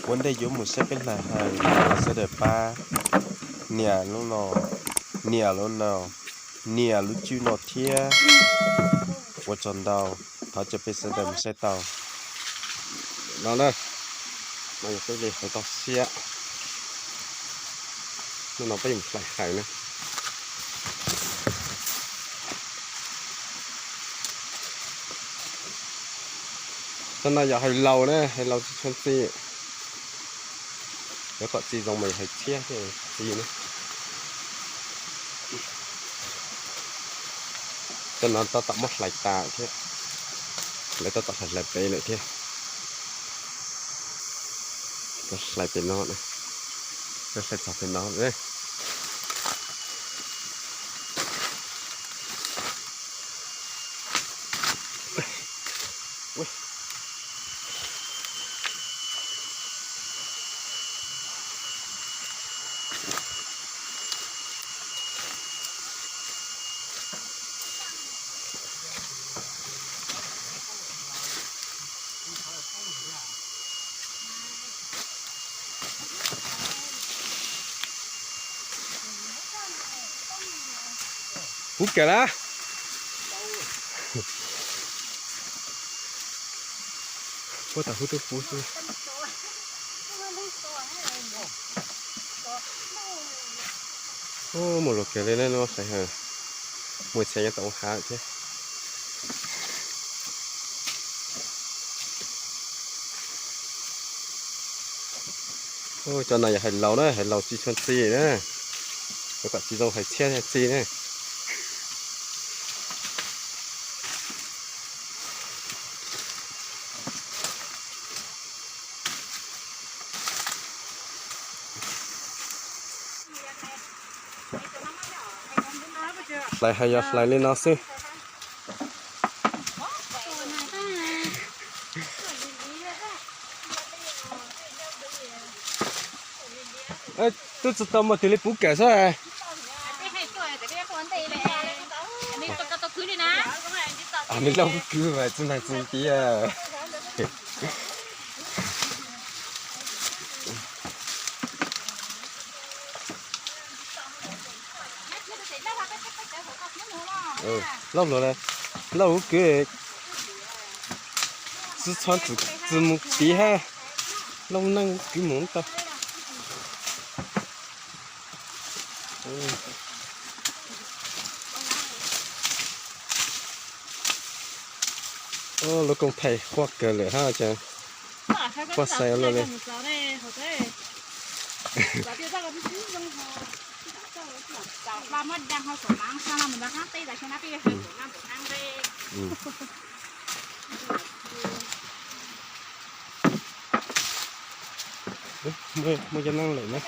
Ua ntej yuav mus saib peb hlais hais, thov sawv daws pab nias lub no, nias lub no, nias lub cwj no thiab. Ua tsaug ntau, thov caw peb sawv daws mus saib tau. No na, no yog peb li hais tau siab. Hnub no peb yuav mus hlais hais na. Txoj no yog hais laus na, hais laus tsis tshua txi. Yuav kom txi zoo mas yog hais tshiab thiaj txi na. Txoj no tab tom muab hlais tas thiab, lawv tab tom hlais hlais pem lawm thiab. Hlais pem no, hlais txog pem no. Pub kawm lawm. Puab tas hub twb pub xwb. Mus luag kawg li na, mus tsev nyob tom ua hav thiab. Cov no yog hais laus na, hais laus tsis tshua txi na. Yuav kom txi zoo hais tshiab txi na. Hlais hais yog hlais li no xwb. Twb tsis tau muaj twg li pub kawm xwb. Nws loj kwv mas tsis nteeg tsis ntiav. Lauj luag, lauj huv kwv, tsis txhob txwm mus tiv hab, lauj neej kwv mus tau. Lub kooj thaij huab kawg lawm hab ces huab xaiv luaj li. Muaj cov neeg lawm na.